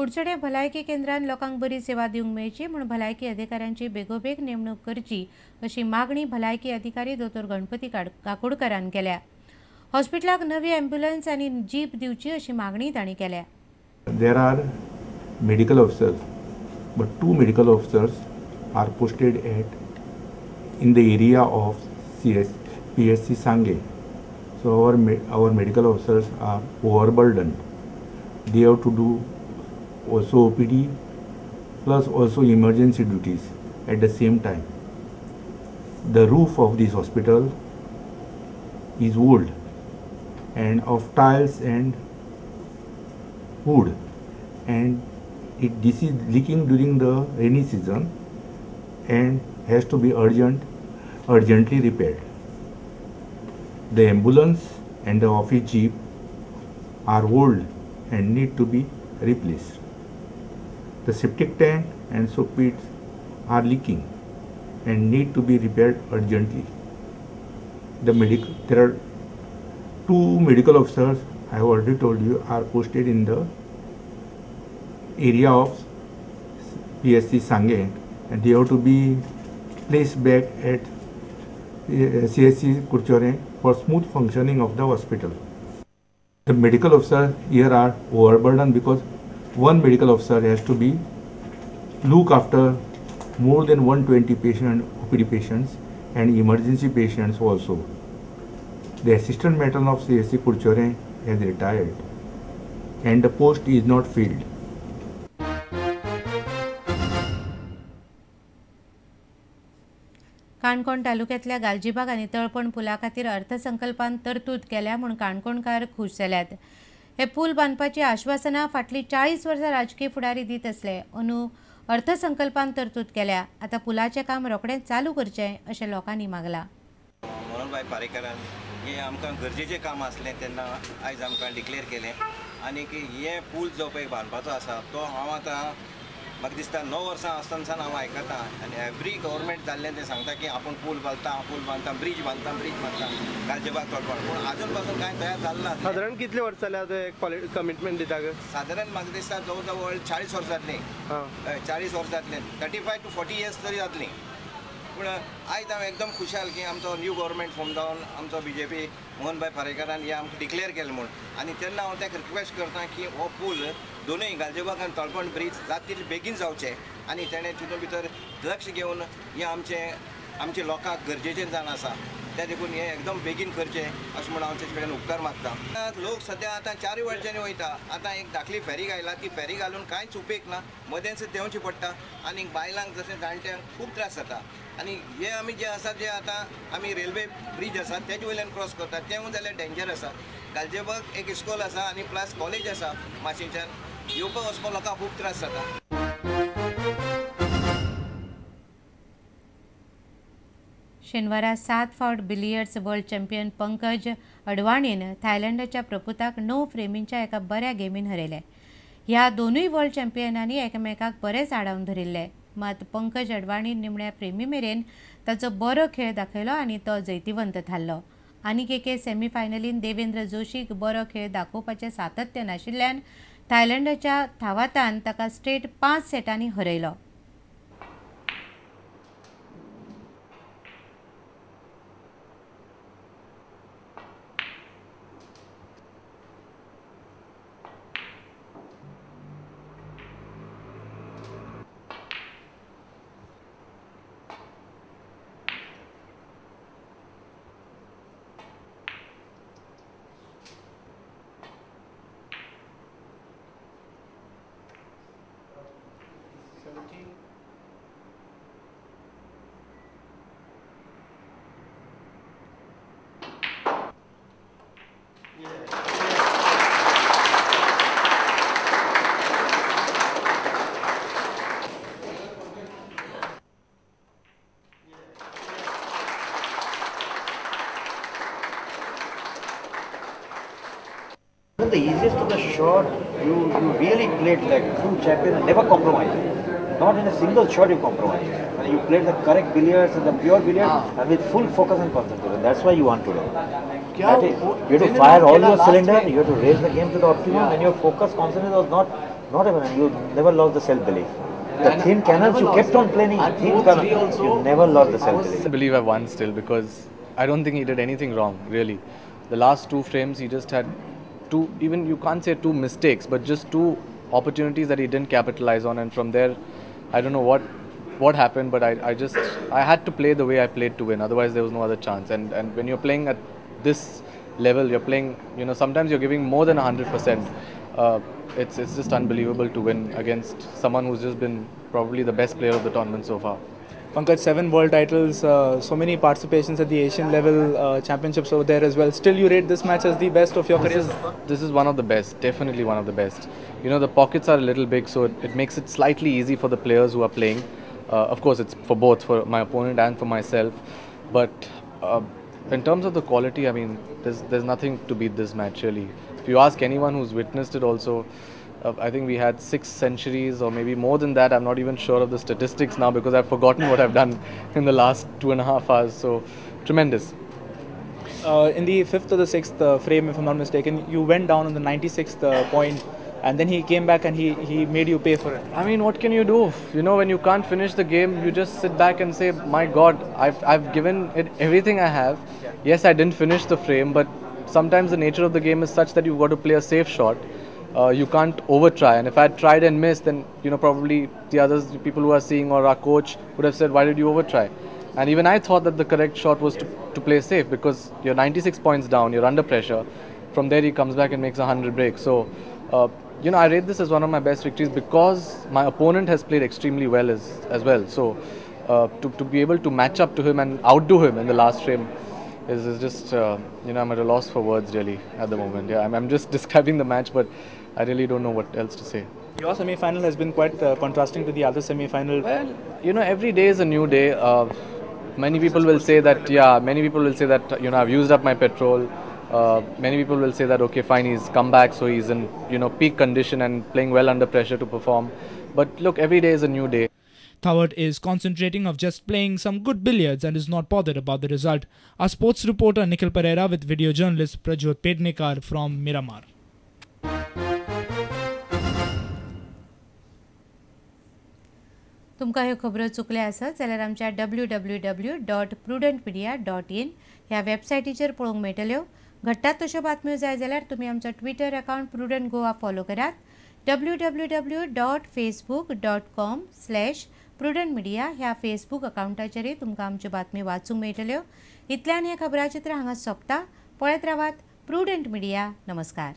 कुडचडें भलायकी केंद्रान लोकांक बरी सेवा दिवंक मेळची म्हूण भलायकी अधिकाऱ्यांची बेगोबेग नेमणूक करची अशी मागणी भलायकी अधिकारी दोतोर गणपती काकोडकरान केल्या. हॉस्पिटलाक नवी ॲम्ब्युलन्स आनी जीप दिवची अशी मागणी तांणी केल्या. There are medical officers, but 2 medical officers are posted at in the area of PSC Sanguem. So our medical officers are overburdened. They have to do also OPD plus also emergency duties at the same time. The roof of this hospital is old and of tiles and wood, and this is leaking during the rainy season and has to be urgently repaired. The ambulance and the office jeep are old and need to be replaced. The septic tank and soak pits are leaking and need to be repaired urgently. There are 2 medical officers, I have already told you, are posted in the area of PSC Sanguem, and they have to be placed back at CSC Curchorem for smooth functioning of the hospital. The medical officers here are overburdened because one medical officer has to be look after more than 120 patient, OPD patients and emergency patients also. The assistant matron of CSC Curchorem has retired and the post is not filled. Canacona तालुक्यांतल्या गालजीबाग आनी तळपण पुला खातीर अर्थसंकल्पान तरतूद केल्या म्हूण काणकोणकार खूश जाल्यात. हे पूल बांदपाची आश्वासनां फाटलीं 40 वर्सां राजकीय फुडारी दीत आसले. अंदू अर्थसंकल्पान तरतूद केल्या. आतां पुलाचें काम रोखडेंच चालू करचें अशें लोकांनी मागलां. मनोहरभाई पारेकरान हें आमकां गरजेचें काम आसलें तेन्ना आयज आमकां डिक्लेर केलें आनी हें पूल जो पळय बांदपाचो आसा तो हांव आतां म्हाका दिसता 9 वर्सां आसतना हांव आयकता आनी एवरी गव्हर्मेंट जाल्लें तें सांगता की आपूण पूल बांदता, पूल बांदता, ब्रीज बांदता, ब्रीज बांदता गालजीबाग तळपण, पूण आजून पासून कांय तयार जालें ना. सादारण कितले वर्सां जाले कमिटमेंट दिता? सादारण म्हाका दिसता जवळ जवळ 40 वर्सां जातलीं, 40 वर्सां जातलीं, 35 to 40 years तरी जातलीं. पूण आयज हांव एकदम खुशाल की आमचो न्यू गव्हर्मेंट फॉर्म जावन आमचो बीजेपी मोहनभाई पारेकरान हें आमकां डिक्लेर केलें म्हूण, आनी तेन्ना हांव ताका रिक्वेस्ट करता की हो पूल दोनूय गालजीबाग आनी तळपण ब्रीज जाता तितले बेगीन जावचें आनी तेणें तितून भितर लक्ष घेवन हें आमचे लोकांक गरजेचें जावन आसा त्या देखून हें एकदम बेगीन करचें अशें म्हूण हांव तेजे कडेन उपकार मागता. लोक सद्या आतां 4 वटच्यानी वयता. आतां एक धाकली फेरी घायला, ती फेरी घालून कांयच उपेग ना, मदेंच देंवचें पडटा आनी बायलांक जशें जाणट्यांक खूब त्रास जाता. आनी हे आमी जे आसा जे आतां आमी रेल्वे ब्रीज आसा तेजे वयल्यान क्रॉस करता तेंवूय जाल्यार डेंजर आसा. गालजीबाग एक इस्कॉल आसा आनी प्लस कॉलेज आसा, माशेंच्यान येवपाक वचपाक लोकांक खूब त्रास जाता. शेनवारा 7 फावट बिलियर्ड्स वर्ल्ड चॅम्पियन पंकज अडवाणीन थायलंडाच्या प्रपुताक 9 फ्रेमींच्या एका बऱ्या गेमीन हरयलें. ह्या दोनूय वर्ल्ड चॅम्पियनांनी एकामेकाक बरेच आडावन धरिल्ले. मात पंकज अडवाणीन निमण्या फ्रेमी मेरेन ताचो बरो खेळ दाखयलो आनी तो जैतिवंत थारलो. आनीक एके सेमीफायनलीन देवेंद्र जोशीक बरो खेळ दाखोवपाचें सातत्य नाशिल्ल्यान थायलंडाच्या थावातान ताका straight 5 सेटांनी हरयलो. The easiest of the shot, you really played like true champion and never compromised. Not in a single shot you compromised. And you played the correct billiards and the pure billiards and with full focus and concentration. That's why you won today. You have to fire all your cylinder, you have to raise the game to the optimum, and your focus, concentration was not Not even, and you never lost the self-belief. The thin canals, you kept on playing thin canals. You never lost the self-belief. I believe I won still because I don't think he did anything wrong, really. The last 2 frames, he just had 2, even you can't say 2 mistakes, but just 2 opportunities that he didn't capitalize on, and from there, I don't know what happened, but I had to play the way I played to win. Otherwise, there was no other chance. And when you're playing at this level, you're playing, you know, sometimes you're giving more than 100%. It's just unbelievable to win against someone who's just been probably the best player of the tournament so far. Pankaj, 7 world titles, so many participations at the Asian level championships over there as well. Still, you rate this match as the best of your career? This is one of the best, definitely one of the best. You know, the pockets are a little big, so it makes it slightly easy for the players who are playing. Of course, it's for both, for my opponent and for myself. But in terms of the quality, I mean, there's nothing to beat this match, really. If you ask anyone who's witnessed it also, I think we had 6 centuries or maybe more than that. I'm not even sure of the statistics now because I've forgotten what I've done in the last 2.5 hours. So, tremendous. In the 5th or the 6th frame, if I'm not mistaken, you went down on the 96th point, and then he came back and he made you pay for it. I mean, what can you do? You know, when you can't finish the game, you just sit back and say, my God, I've given it everything I have. Yeah. Yes, I didn't finish the frame, but sometimes the nature of the game is such that you've got to play a safe shot. You can't over try, and if I had tried and missed, then, you know, probably the others, the people who are seeing or our coach would have said, why did you over try? And even I thought that the correct shot was to play safe because you're 96 points down, you're under pressure. From there he comes back and makes 100 breaks. So, you know, I rate this as one of my best victories because my opponent has played extremely well as well. So, to be able to match up to him and outdo him in the last frame is just, you know, I'm at a loss for words really at the moment. Yeah, I'm just describing the match, but I really don't know what else to say. Your semi-final has been quite contrasting to the other semi-final. Well, you know, every day is a new day. Many people will say that, yeah, many people will say that, you know, I've used up my petrol. Many people will say that, okay, fine, he's come back, so he's in, you know, peak condition and playing well under pressure to perform. But look, every day is a new day. Thawat is concentrating of just playing some good billiards and is not bothered about the result. Our sports reporter Nikhil Pereira with video journalist Prajyot Pednekar from Miramar. तुमकां ह्यो खबरो चुकल्या आसत जाल्यार आमच्या www.prudentmedia.in ह्या वेबसायटीचेर पळोवंक मेळटल्यो. घडटात तश्यो बातम्यो जाय जाल्यार तुमी आमचो Twitter account Prudent Goa follow करात. www.facebook.com/prudentmedia ह्या फेसबूक अकाउंटाचेरय तुमकां आमच्यो बातम्यो वाचूंक मेळटल्यो. इतल्यान हें खबराचित्र हांगा सोंपता. पळयत रावात प्रुडंट मिडिया. नमस्कार.